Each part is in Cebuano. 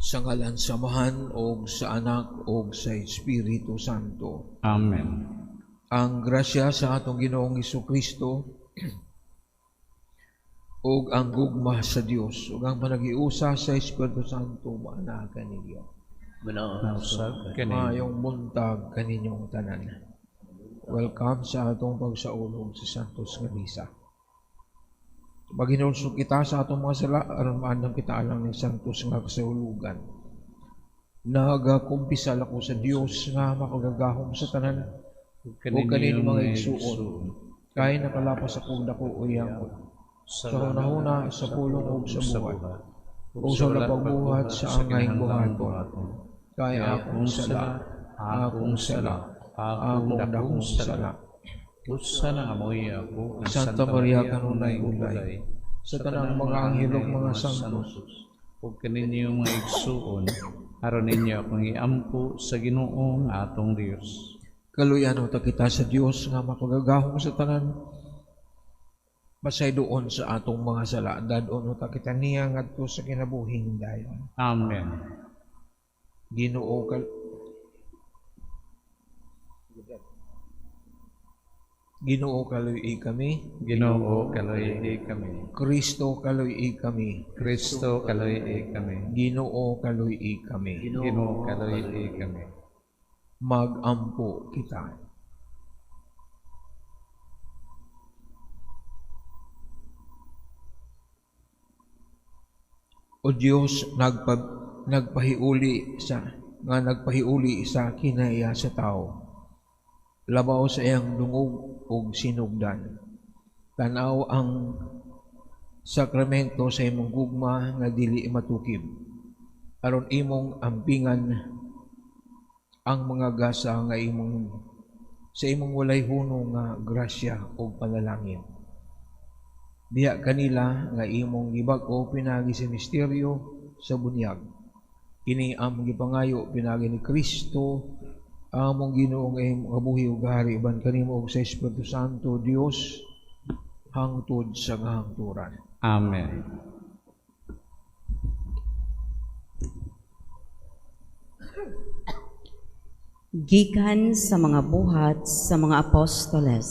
Sa ngalan sa Amahan og sa Anak og sa Espiritu Santo. Amen. Ang grasya sa atong Ginoong Kristo ug ang gugma sa Dios ug ang panaghiusa sa Espiritu Santo maana kaninyo. Usab kaninyo. Maayong buntag kaninyong tanan. Welcome sa atong pagsaulog sa Santos nga Misa. Maghinulsol kita sa atong mga sala aron maandam kita alang ning Santos nga kasaulugan. Nagakumpisal ako sa Dios nga makagagahom sa tanan Ug ug kaninyo mga igsuon, igsuon, kay nakalapas akong dako o yangot sa hunahuna, sa pulong ug sa buhat, ug sa wala pagbuhat sa angay buhaton. Kay akong sala, akong sala, akong dakong sala. Usa na amoy ako, ang Santa Maria kanunay ulay, sa tanang mga anghel ug mga santos, ug kaninyo mga igsuon, aron ninyo akong iampo sa Ginoo nga atong Dios. Kaluyan ta kita sa Dios nga makagagahom sa tanan, pasayloon sa atong mga sala, dad-on ta kita niya ngadto sa kinabuhing dayon. Amen. Ginoo kal Ginoo kaluy-i kami. Ginoo kaluy-i kami. Kristo kaluy-i kami. Kristo kaluy-i kami. Ginoo kaluy-i kami. Ginoo kaluy-i kami. Magampo kita. O Dios, nagpahiuli sa nga nagpahiuli sa kinaiya sa tao, labaw sa iyang dungog ug sinugdan. Tan-aw ang sakramento sa imong gugma nga dili matukib, aron imong ampingan ang mga gasa nga imong sa imong walay huno nga grasya ug panalangin. Diha kanila nga imong gibag-o pinaagi sa misteryo sa bunyag. Kini among gipangayo pinaagi ni Kristo among Ginoo nga imong kabuhi ug hari uban kanimo ug sa Espiritu Santo Dios hangtod sa kahangturan. Amen. Gikan sa mga buhat sa mga apostoles.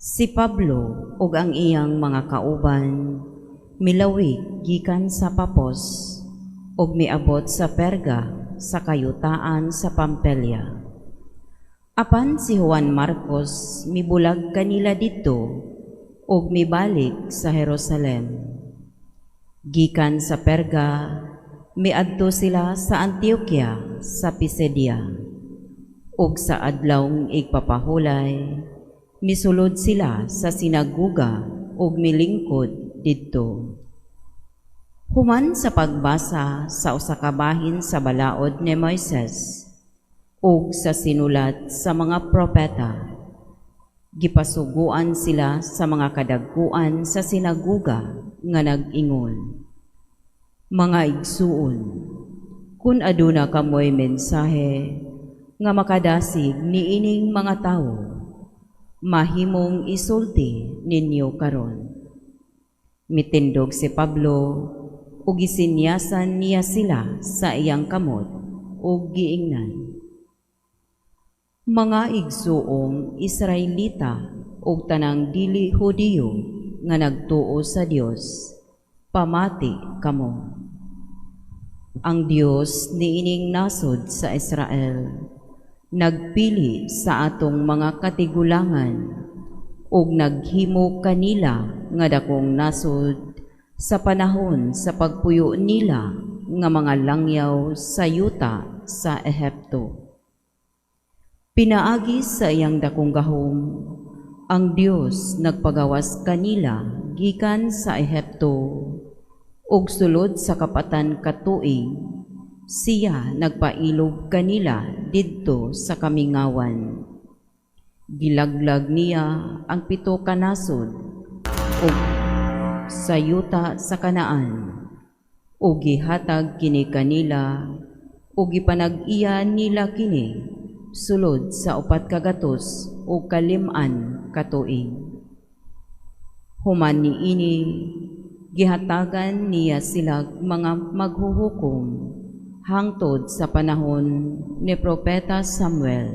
Si Pablo ug ang iyang mga kauban milawig gikan sa Papos ug miabot sa Perga sa kayutaan sa Pampelia. Apan si Juan Marcos mibulag kanila didto ug mibalik sa Jerusalem. Gikan sa Perga miadto sila sa Antioquia sa Pisidia. Ug sa adlawng igpapahulay misulod sila sa sinaguga ug milingkod didto. Human sa pagbasa sa usa ka bahin sa balaod ni Moises ug sa sinulat sa mga propeta, gipasuguan sila sa mga kadagkuan sa sinaguga nga nag-ingon, "Mga igsuon, kun aduna kamoy mensahe nga makadasig niining mga tawo, mahimong isulti ninyo karon." Mitindog si Pablo ug gisinyasan niya sila sa iyang kamot ug giingnan, "Mga igsuong Israelita ug tanang dili Hudiyo nga nagtuo sa Dios, pamati kamo. Ang Dios niining nasod sa Israel nagpili sa atong mga katigulangan ug naghimo kanila nga dakong nasod sa panahon sa pagpuyo nila nga mga langyaw sa yuta sa Ehipto. Pinaagi sa iyang dakong gahom, ang Dios nagpagawas kanila gikan sa Ehipto ug sulod sa kapatan ka tuig siya nagpailob kanila didto sa kamingawan. Gilaglag niya ang 7 ka nasod ug sa yuta sa Kanaan ug gihatag kini kanila ug gipanag-iya nila kini sulod sa 405 ka tuig. Human niini, Gihatagan niya sila mga maghuhukom hangtod sa panahon ni Propeta Samuel.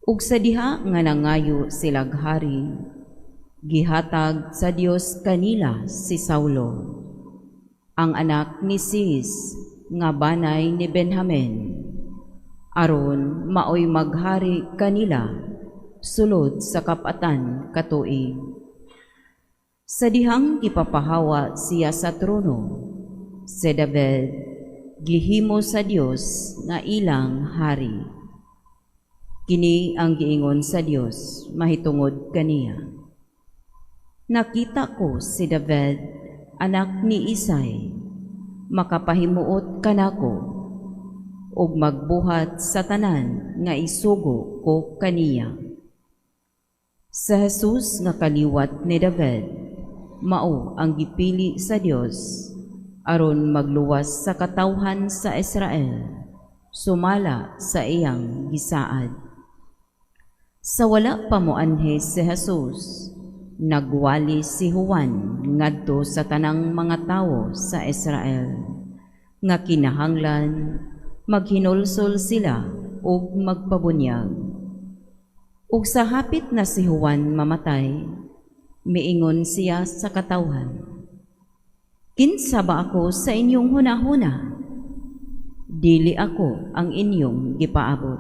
Ug sa diha nga nangayo silag hari, gihatag sa Dios kanila si Saulo, ang anak ni Cis nga banay ni Benjamin, aron maoy maghari kanila sulod sa 40 ka tuig. Sa dihang gipapahawa siya sa trono, si David gihimo sa Dios nga ilang hari. Kini ang giingon sa Dios mahitungod kaniya: "Nakita ko si David, anak ni Isai, makapahimuot kanako ug magbuhat sa tanan nga isugo ko kaniya." Sa Jesus nga kaliwat ni David, mao ang gipili sa Dios aron magluwas sa katawhan sa Israel sumala sa iyang gisaad. Sa wala pa moanhi si Jesus, nagwali si Juan ngadto sa tanang mga tawo sa Israel nga kinahanglan maghinulsol sila ug magpabunyag. Ug sa hapit na si Juan mamatay, miingon siya sa katawhan, "Kinsa ba ako sa inyong hunahuna? Dili ako ang inyong gipaabot.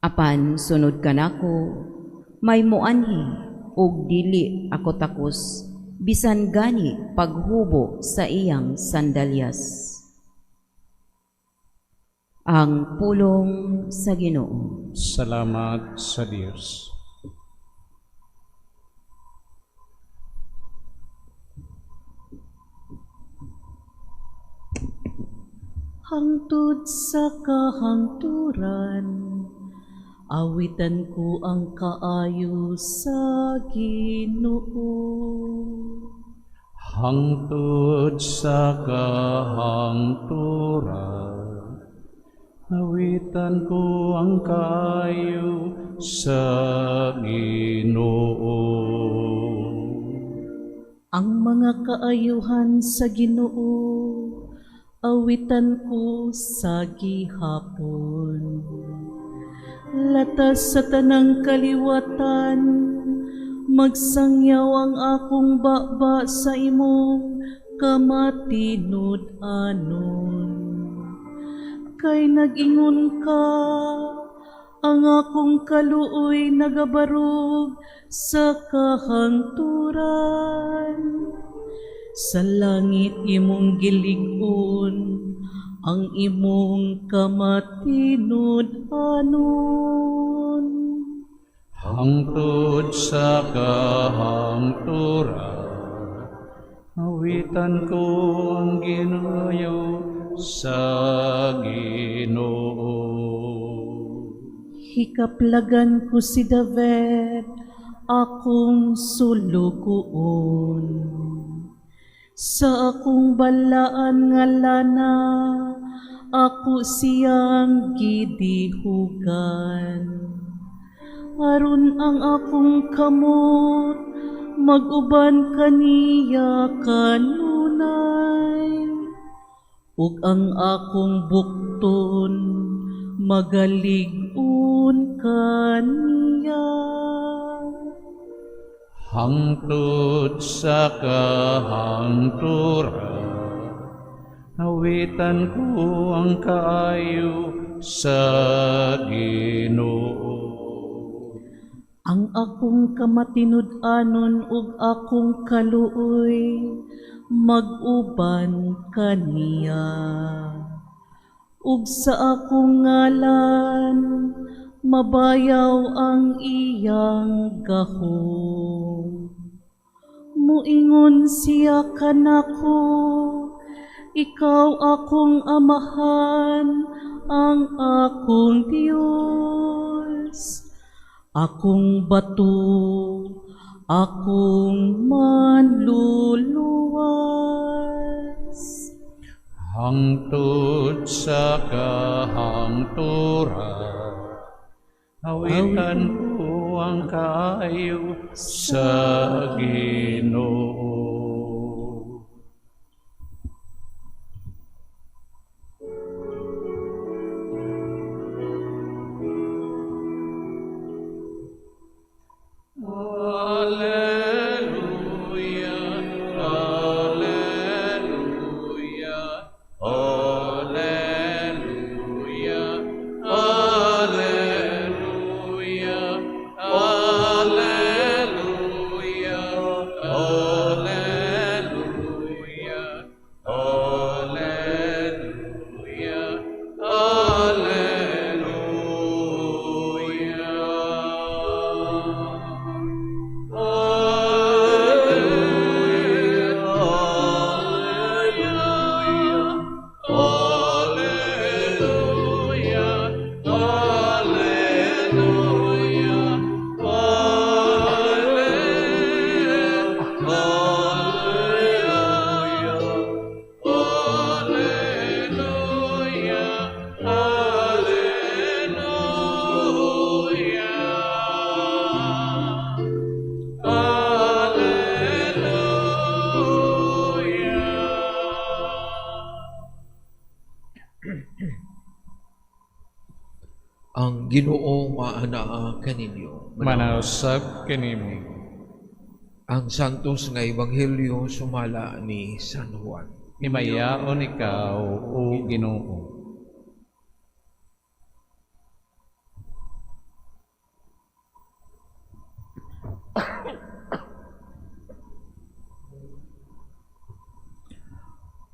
Apan sunod kanako may muanhi ug dili ako takos bisan gani paghubo sa iyang sandalyas." Ang pulong sa Ginoo. Salamat sa Dios. Hangtod sa kahangturan, awitan ko ang kaayo sa Ginoo. Hangtod sa kahangturan, awitan ko ang kaayo sa Ginoo. Ang mga kaayuhan sa Ginoo, awitan ko sa gihapon. Latas sa tanang kaliwatan, magsangyaw ang akong baba sa imong kamatinud-anon. Kay nag-ingon ka, ang akong kaluoy nagabarog sa kahangturan. Sa langit imong gilig-on ang imong kamatinud-anon. Hangtod sa kahangturan, awitan ko ang Ginoo sa Ginoo. Hikaplagan ko si David, akong sulugoon. Sa akong balaan nga lana, ako siyang gidihugan. Aron ang akong kamot, mag-uban kaniya kanunay. Ug ang akong bukton, magalig-on kaniya. Hangtod sa kahangturan, awitan ko ang kaayo sa Ginoo. Ang akong kamatinud-anon ug akong kaluoy, mag-uban kaniya. Ug sa akong ngalan, mabayaw ang iyang gahom. Muingon siya kanako, ikaw akong amahan, ang akong Dios, akong bato, akong manluluwas. Hangtod sa kahangturan, awitan ko ang kaayo sa Ginoo. Alleluia, Alleluia, Alleluia, Alleluia, Alleluia, Alleluia. Alleluia, Alleluia, Alleluia, Alleluia, Alleluia, Alleluia. Alleluia. Ang Ginoo maanaa kaninyo. Manausab kanimo. Ang Santos nga Ebanghelyo sumala ni San Juan. Himayaon ikaw, O Ginoo.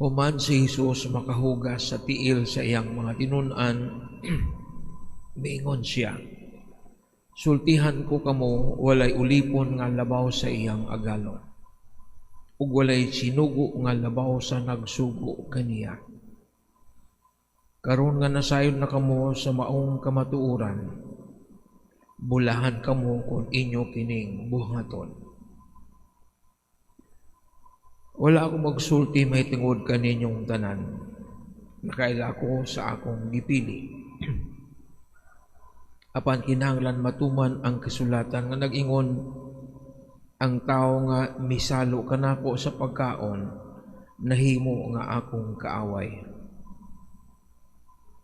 Human si Jesus makahugas sa tiil sa iyang mga tinun-an, miingon siya, "Sultihan ko kamo, walay ulipon nga labaw sa iyang agalon, ug walay sinugo nga labaw sa nagsugo kaniya. Karon nga nasayod na kamo sa maong kamatuoran, bulahan kamo kung inyo kining buhaton. Wala ako magsulti mahitungod kaninyong tanan. Nakaila ko sa akong gipili. Apan kinahanglan matuman ang kasulatan nga nag-ingon, ang tawo nga misalo kanako sa pagkaon, nahimo nga akong kaaway.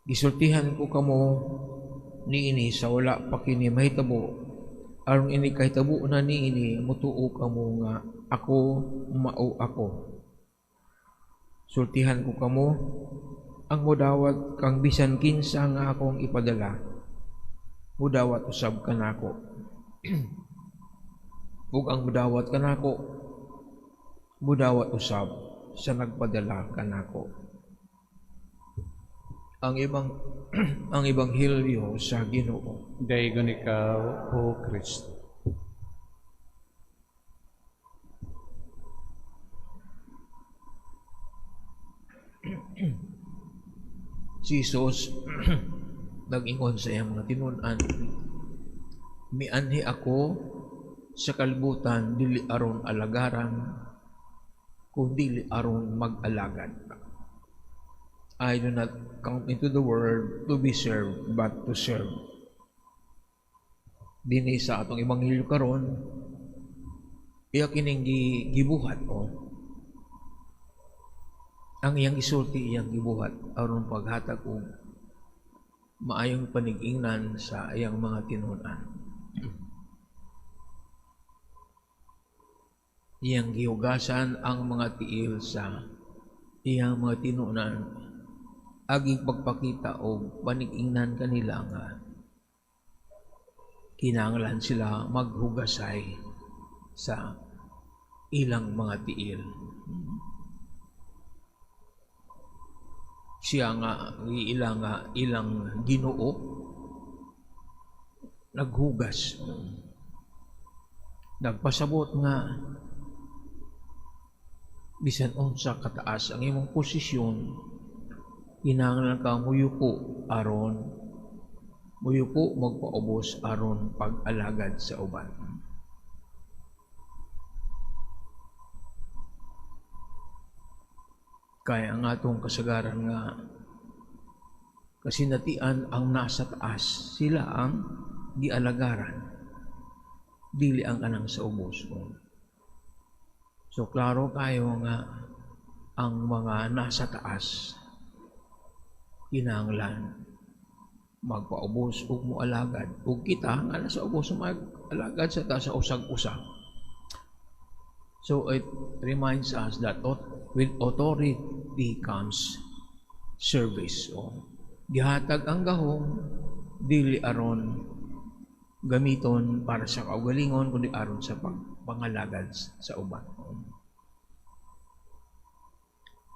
Gisultihan ko kamo niini sa wala pa kini mahitabo, aron ini kahitabo na niini mutuo kamo nga ako mao ako. Sultihan ko kamo, ang mudawat kang bisan kinsa nga akong ipadala, mudawat usab kanako. Ug ang mudawat kanako, mudawat usab sa nagpadala kanako." Ang Ebanghelyo sa Ginoo. Daygon ikaw, O Kristo. Si Jesus nag-ingon sa iyang mga tinun-an, "Mianhi ako sa kalibutan dili aron alagaran, kundi aron mag-alagad." I do not come into the world to be served, but to serve. Dini sa atong ebanghelyo karon, iya kining gibuhat o ang iyang isulti, iyang gibuhat aron paghatag og maayong panig-ingnan sa iyang mga tinun-an. Iyang gihugasan ang mga tiil sa iyang mga tinun-an, aging pagpakita og panig-ingnan kanila nga kinahanglan sila maghugasay sa ilang mga tiil. Siya nga ilang nga ilang Ginoo naghugas, nagpasabot nga bisan unsa kataas ang imong posisyon, kinahanglan ka muyuko aron muyuko magpaubos aron pag-alagad sa uban. Kaya ang atong kasagaran nga kasinatian ang nasa taas, sila ang gialagaran, dili ang kanang sa ubos. So klaro kayo nga ang mga nasa taas kinahanglan magpaubos ug moalagad, ug kita nga nasa ubos mag-alagad sa taas sa usag-usa. So it reminds us that with authority comes Service. O, gihatag ang gahom dili aron gamiton para sa kaugalingon kundi aron sa pagpangalagad sa uban.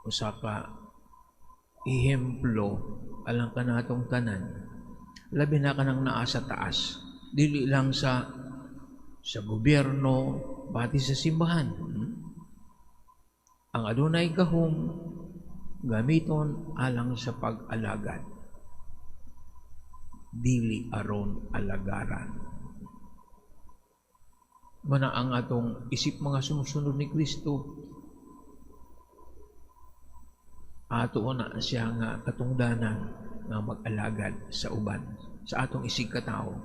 Usa ka ehemplo alang kanatong tanan, labi na kanang naa sa taas, dili lang sa gobyerno, pati sa simbahan. Ang adunay gahom, gamiton alang sa pag-alagad, dili aron alagaran. Mana ang atong isip mga sumusunod ni Kristo, ato na siya nga katungdanan nga mag-alagad sa uban, sa atong isig katao.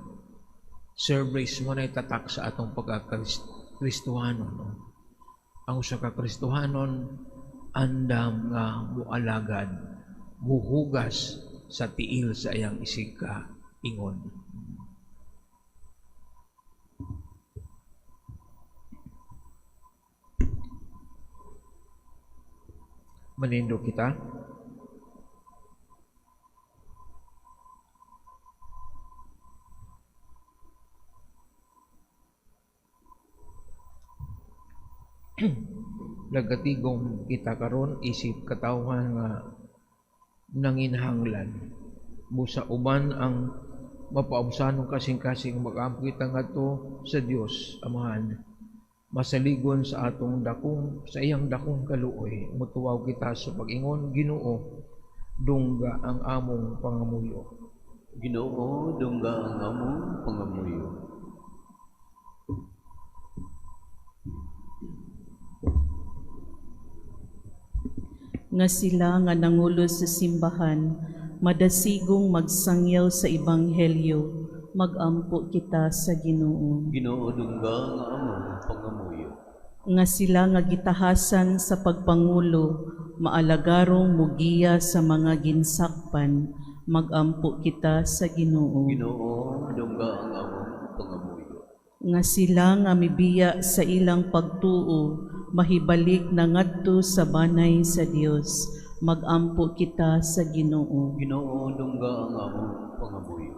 Service mo na tatak sa atong pagka-Kristohanon. No? Ang usa ka Kristohanon andam nga mualagad, muhugas sa tiil sa iyang isig ka ingon. Manindo kita. Nagatigom kita karon isip katawhan nga nanginahanglan. Busa uban ang mapaubsanong kasing-kasing mag-ampo kita ngadto sa Dios Amahan. Masaligon sa atong dakong, sa iyang dakong kaluoy, mutuwaw kita sa pag-ingon, Ginoo, dungga ang among pangamuyo. Ginoo, dungga ang among pangamuyo. Nga sila nga nangulo sa simbahan, madasigong magsangyaw sa ebanghelyo, magampo kita sa Ginoo. Ginoo, dungga ang among pangamuyo. Nga sila nga gitahasan sa pagpangulo, maalagarong mugiya sa mga ginsakpan, magampo kita sa Ginoo. Ginoo, dungga ang among pangamuyo. Nga sila nga mibiya sa ilang pagtuo, mahibalik na ngadto sa banay sa Dios, magampo kita sa Ginoo. Ginoo, dungga ang among pangamuyo.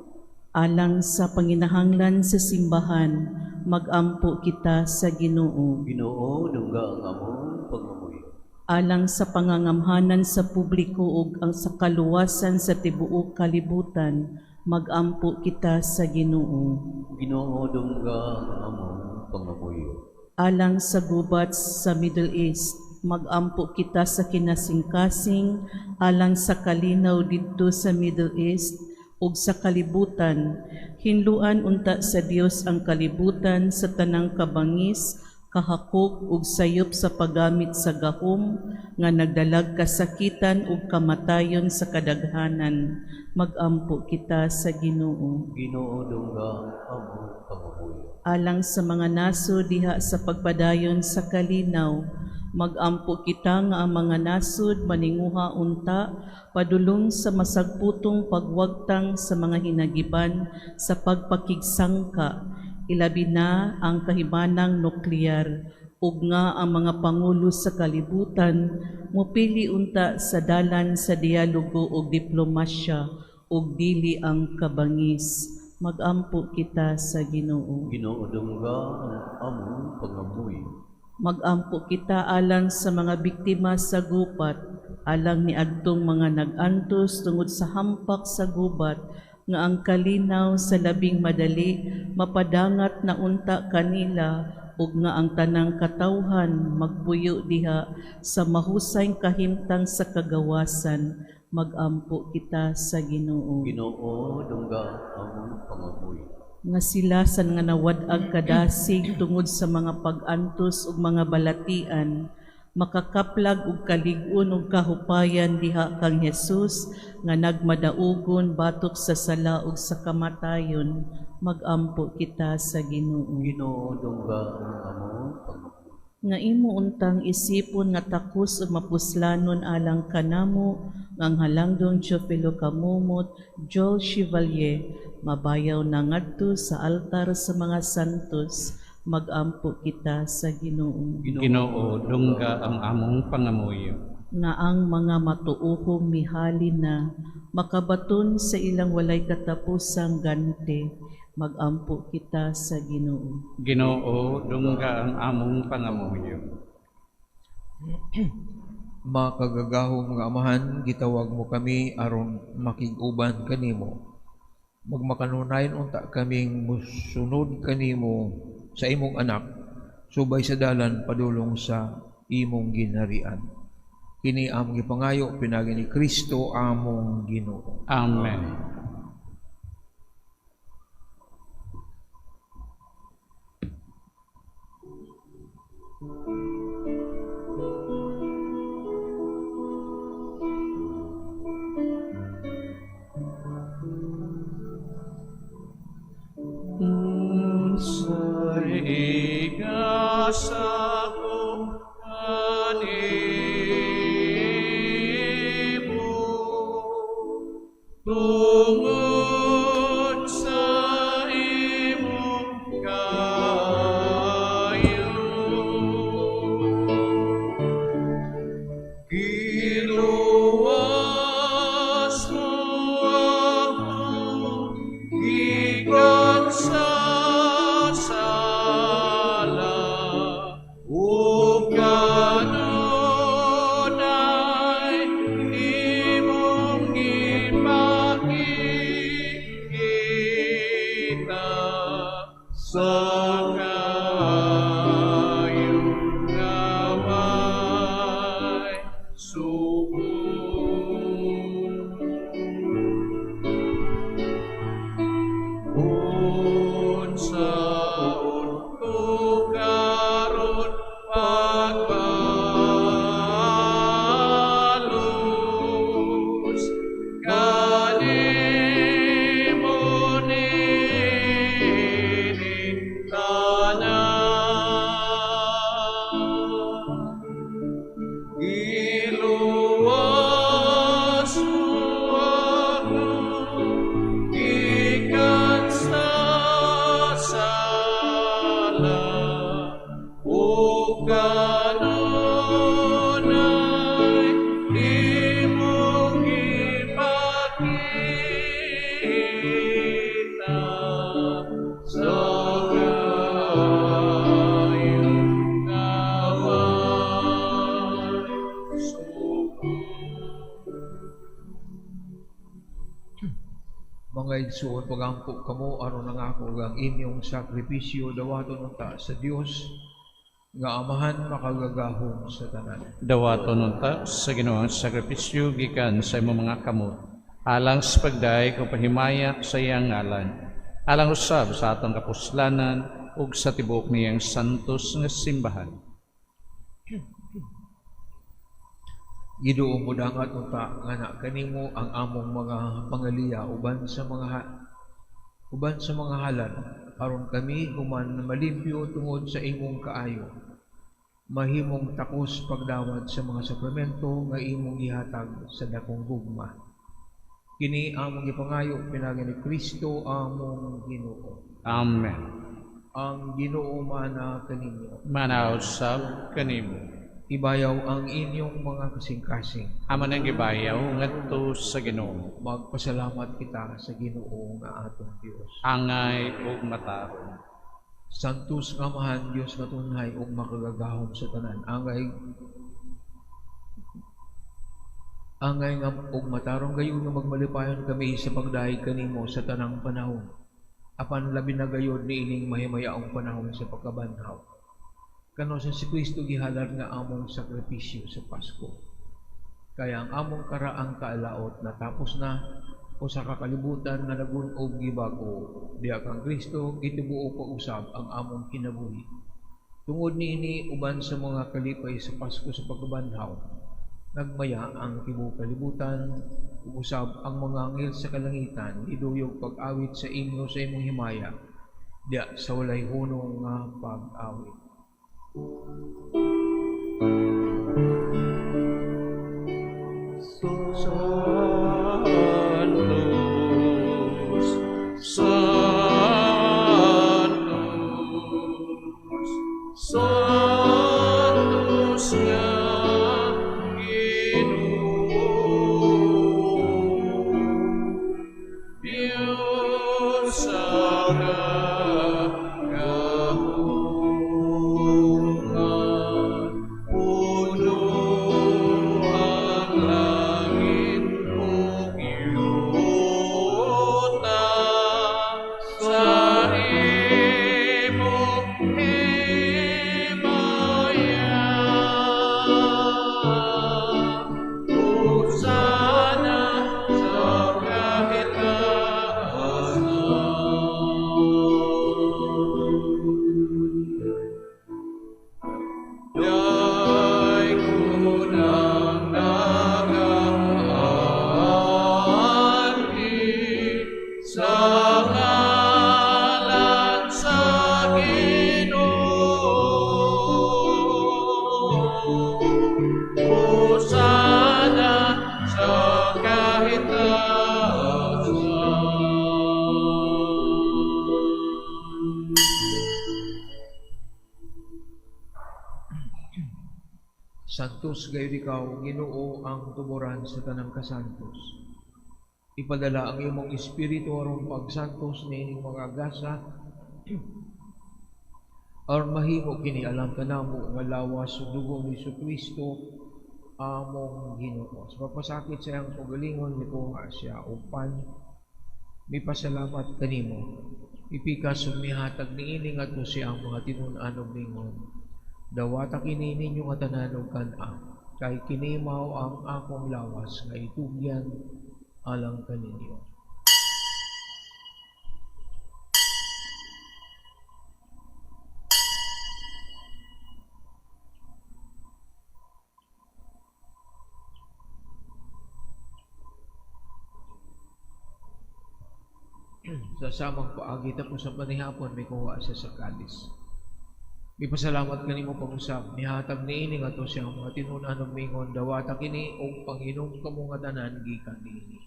Alang sa panginahanglan sa simbahan, magampo kita sa Ginoo. Ginoo, dungga ang among pangamuyo. Alang sa pangangamhanan sa publiko ug ang sa kaluwasan sa tibuok kalibutan, magampo kita sa Ginoo. Ginoo, dungga ang among pangamuyo. Alang sa gubat sa Middle East, magampo kita sa kinasingkasing, alang sa kalinaw didto sa Middle East ug sa kalibutan. Hinluan unta sa Dios ang kalibutan sa tanang kabangis, kahakok ug sayop sa paggamit sa gahom nga nagdalag kasakitan ug kamatayon sa kadaghanan. Magampo kita sa Ginoo. Ginoo, dungga ang among pangamuyo. Alang sa mga naso diha sa pagpadayon sa kalinaw, magampo kita nga ang mga nasod maninguha unta padulong sa masagputong pagwagtang sa mga hinagiban sa pagpakigsangka, ilabi na ang kahibanang nuklear, ug nga ang mga pangulo sa kalibutan mopili unta sa dalan sa dialogo ug diplomasya ug dili ang kabangis. Magampo kita sa Ginoo. Ginoo, dungga ang among pangamuyo. Magampo kita alang sa mga biktima sa gubat, alang niadtong mga nag-antos tungod sa hampak sa gubat, nga ang kalinaw sa labing madali mapadangat na unta kanila, ug nga ang tanang katawhan magpuyo diha sa mahusay kahimtang sa kagawasan. Magampo kita sa Ginoo. Ginoo, dungga ang among pangamuyo. Nga sila sa nga nawad-ag kadasig tungod sa mga pag-antos ug mga balatian, makakaplag og kalig-on ug kahupayan diha kang Hesus nga nagmadaugon batok sa sala ug sa kamatayon. Magampo kita sa Ginoo. Ginoo, dungga ang among pangamuyo. Nga imo untang isipon nga takos ug mapuslanon alang kanamo, nga ang halangdong Teofilo Camomot, Joel Chevalier, mabayaw na ngadto sa altar sa mga santos. Magampo kita sa Ginoo. Ginoo, dungga ang among pangamuyo. Nga ang mga matuohong mihalin na makabaton sa ilang walay katapusang ganti. Magampo kita sa Ginoo. Ginoo, dungga ang among pangamuyo. Makagagahom nga Amahan, gitawag mo kami aron makig-uban kanimo. Magmakanunayon unta kaming musunod kanimo sa imong anak, subay sa dalan padulong sa imong ginharian. Kini among gipangayo pinaagi ni Kristo among Ginoo. Amen. Unsay igasa ko kanimo, tungod sa imong kaayo. Giluwas mo ako gikan sa sala, ug kanunay imong gipakita sa kaayo nga way subo. Unsaon ko karon pagbalos kanimo niining tanan? Giluwas mo ako gikan sa sala, ug kanunay imong gipakita sa kaayo nga way subo. Mga igsuon, pagampo kamo aron nangako ang inyong sakripisyo dawaton unta sa Dios nga Amahan makagagahom sa tanan. Dawaton unta sa Ginoo ang sakripisyo gikan sa imong mga kamot, alang sa pagdayeg ug pahimaya sa iyang ngalan, alang usab sa atong kapuslanan ug sa tibuok niyang santos nga simbahan. Ginoo, modangat unta nga na kanimo ang among mga pangaliya uban sa mga halad, aron kami human malimpyo tungod sa imong kaayo, mahimong takos pagdawat sa mga sakramento nga imong gihatag sa dakong gugma. Kini among gipangayo pinaagi ni Kristo among Ginoo. Amen. Ang Ginoo mana kaninyo. Mana usab kanimo. Ibayaw ang inyong mga kasing-kasing. Amo nang gibayaw ngadto sa Ginoo. Magpasalamat kita sa Ginoo nga atong Dios. Angay ug matarong. Santos nga Amahan, Dios nga tunhay ug makagagahom sa tanan. Angay nga ug matarong gayon nga magmalipayon kami sa pagdayeg kanimo sa tanang panahon. Apan labi na gayod niining mahimayaong panahon sa pagkabanhaw. Kano sa si Kristo gihalad nga among sakripisyo sa Pasko. Kaya ang among karaang kaalaot natapos na o sa kakalibutan nga nagun-og gibago, diha kang Kristo gitibuok pausab ang among kinabuhi. Tungod niini uban sa mga kalipay sa Pasko sa pagkabanhaw, nagmaya ang tibuok kalibutan, ug usab ang mga anghel sa kalangitan iduyog pag-awit sa inyo sa imong himaya, diha sa walay hunong nga pag-awit. Santos, Santos, Santos nga Ginoo. Santos gayud ikaw, Ginoo, ang tuburan sa tanang kasantos. Ipadala ang imong espiritu aron pagsantos niining mga gasa, aron mahimo kini alang kanamo nga lawas ug dugo ni Jesucristo among Ginoo. Sa pagpasakit sa iyang kaugalingon, mikuha siya og pan, mipasalamat kanimo, ipikas ug mihatag niini ngadto sa iyang mga tinun-an ug mingon, dawata kini ninyo nga tanan og kan-a, kay kini mao ang akong lawas nga itugyan alang kaninyo. Sa samang paagi tapos sa panihapon, may kuha siya sa kalis. Mipasalamat kanimo pangusap, mihatag niini ngadto sa iyang mga tinun-an ug mingon, dawata kini og panginom kamo nga tanan gikan niini.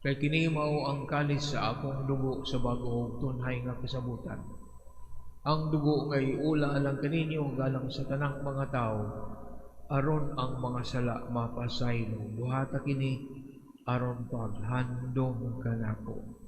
Kay kini mao ang kalis sa akong dugo sa bag-o ug tunhay nga kasabutan. Ang dugo nga iula alang kaninyo galang sa tanang mga tawo, aron ang mga sala mapasaylo. Buhata kini aron paghandom kanako.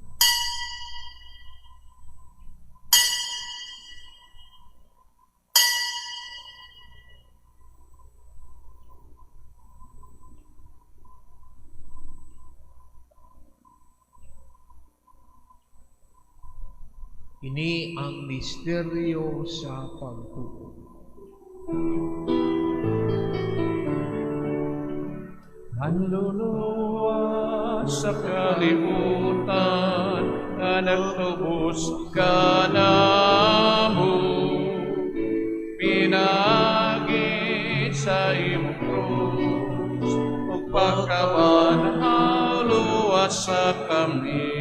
Ini ang misteryo sa pagtuo. Manluluwas sa kalibutan, nga nagtubos ka namo, pinagi sa imong krus, ug pagkabanhaw luwas sa kami.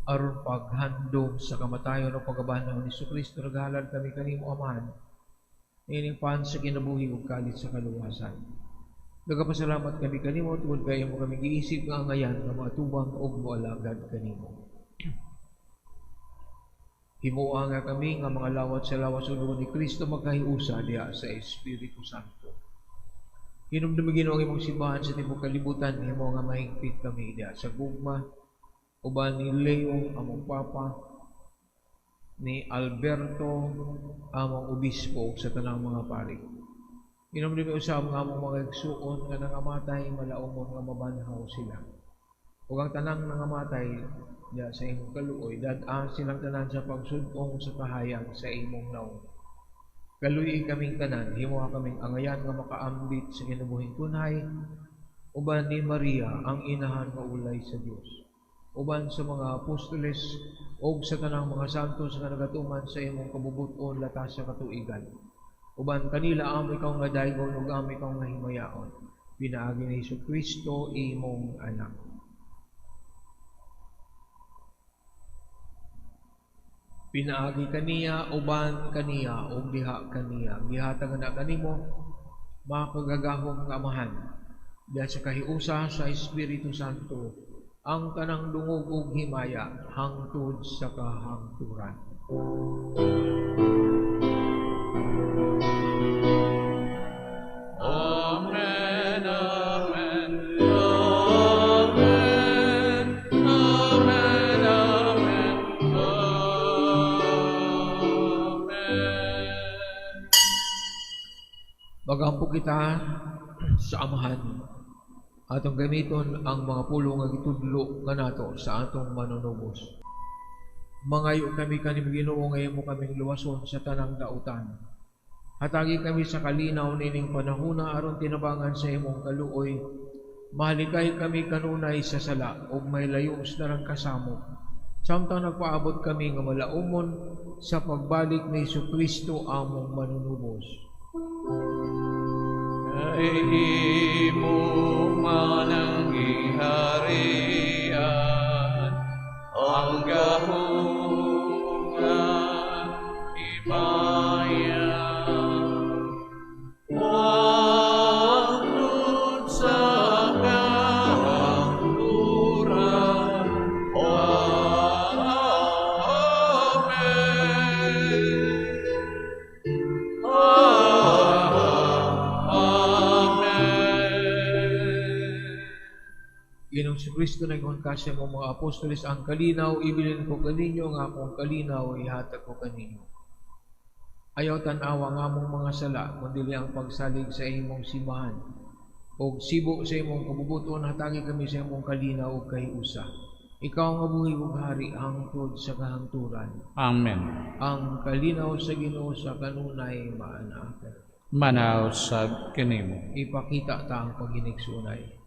Aron paghandom sa kamatayon o pagkabanhaw ni Jesucristo, naghalad kami kanimo, Amahan, niining pan sa kinabuhi ug kalit sa kaluwasan. Nagapasalamat kami kanimo tungod kay imo kami giisip nga angayan nga moatubang ug moalagad kanimo. Himoa nga kami nga mga lawat sa lawas ug dugo ni Kristo magkahiusa diha sa Espiritu Santo. Hinumdumi Ginoo ang imong simbahan sa tibuok kalibutan, himo nga mahingpit kami diha sa gugma uban ni Leo among Papa, ni Alberto among Obispo sa tanang mga pari. Hinumdumi usab nga among mga igsuon nga nangamatay, malaumon nga mabanhaw sila. Ug ang tanang nangamatay diha sa imong kaluoy, dad-a silang tanan sa pagsud-ong sa kahayag sa imong naong. Kaluoy kaming tanan, himoa kaming angayan nga makaambit sa kinabuhing tunhay, uban ni Maria ang inahan nga ulay sa Dios, uban sa mga apostoles ug sa tanang mga santos nga nagatuman sa imong kabubut-on latas sa katuigan. Uban kanila amo ikaw nga daygon ug amo ikaw nga himayaon, pinaagi ni Jesucristo imong anak. Pinaagi kaniya, uban kaniya, ug diha kaniya, gihatag na kanimo makagagahom nga Amahan, diha sa kahiusa sa Espiritu Santo, ang tanang dungog ug himaya hangtod sa kahangturan. Amen, amen, amen, amen, amen, amen. Magampo kita sa Amahan, atong gamiton ang mga pulong nga gitudlo kanato sa atong manunubos. Mangayo kami kanimo Ginoo nga imo kaming luwason sa tanang dautan. Hatagi kami sa kalinaw nining panahona aron tinabangan sa imong kaluoy. Mahalikay kami kanunay sa sala ug may layo sa tanang kasamo. Samtang nagpaabot kami nga malaumon sa pagbalik ni Jesucristo among manunubos. Kay imo man ang giharian, ang gahom nga himaya, hangtod sa kahangturan. Amen. Amen. Ginoong Kristo, nag-ingon ka sa imong mga apostoles, "Ang kalinaw ibilin ko kaninyo, ang akong kalinaw ihatag ko kaninyo. Ayaw tan-awa ang among mga sala, kundi ang pagsalig sa imong simbahan. Og sibo sa imong kabubuton, hatagi kami sa imong kalinaw ug kahiusa. Ikaw nga buhi ug hari hangtod sa kahangturan." Amen. Ang kalinaw sa Ginoo sa kanunay maanaa. Manaw sab kanimo. Ipakita ta ang paghinigsuonay.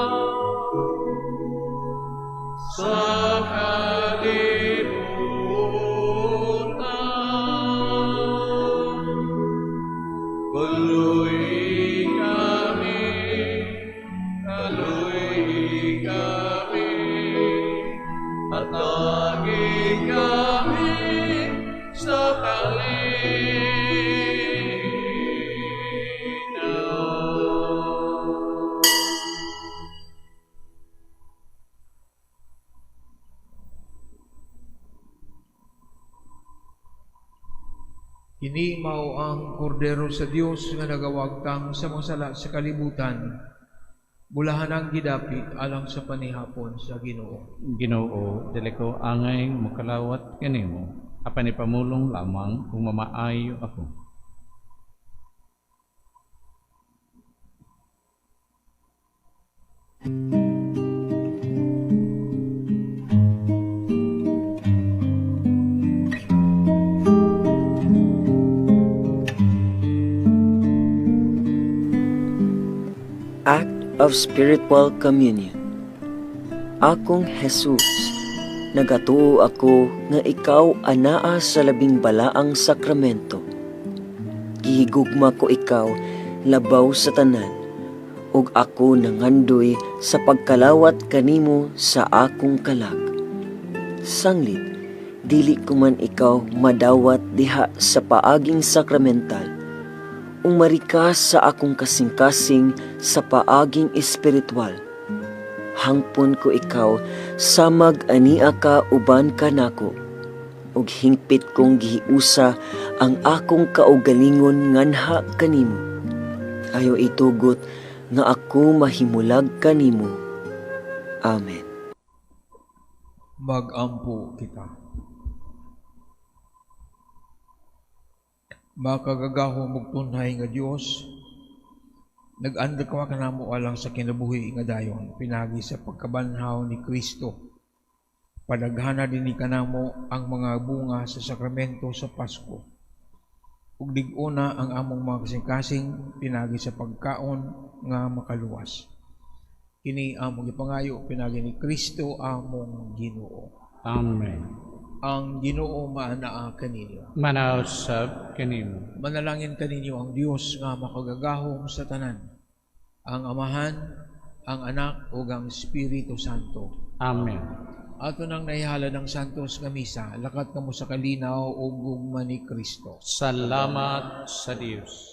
Kordero sa Dios, nga nagawagtang sa mga sala sa kalibutan. Kaluoyi kami, kaluoyi kami, hatagi kami sa kalinaw. Kini mao ang kordero sa Dios nga nagawagtang sa mga sala sa kalibutan. Bulahan ang gidapit alang sa panihapon sa Ginoo. Ginoo, dili ko angay mokalawat kanimo, apan ipamulong lamang ug mamaayo ako. Act of Spiritual Communion. Akong Jesus, nagatuo ako nga ikaw anaa sa labing balaang sakramento. Gihigugma ko ikaw labaw sa tanan, ug ako nangandoy sa pagkalawat kanimo sa akong kalag. Sanglit, dili ko man ikaw madawat diha sa paaging sakramental, umari ka sa akong kasing-kasing sa paaging espiritual. Hangpon ko ikaw samag ania ka uban kanako, ug hingpit kong gihiusa ang akong kaugalingon nganha kanimo. Ayaw itugot nga ako mahimulag kanimo. Amen. Mag-ampo kita. Makagagahom ug tunhay nga Dios, nag-andam ka kanamo alang sa kinabuhi nga dayon pinagi sa pagkabanhaw ni Kristo. Padaghana dinhi kanamo ang mga bunga sa sakramento sa Pasko. Ug dig-ona ang among mga kasing-kasing pinagi sa pagkaon nga makaluwas. Kini among gipangayo pinagi ni Kristo among Ginoo. Amen. Ang Ginoo maanaa kaninyo. Manaw sab kanimo. Manalangin kaninyo ang Dios nga makagagahom sa tanan, ang Amahan, ang Anak ug ang Espiritu Santo. Amen. Ato nang nahihalad ang santos nga misa, lakat kamo sa kalinaw ug gugma ni Kristo. Salamat sa Dios.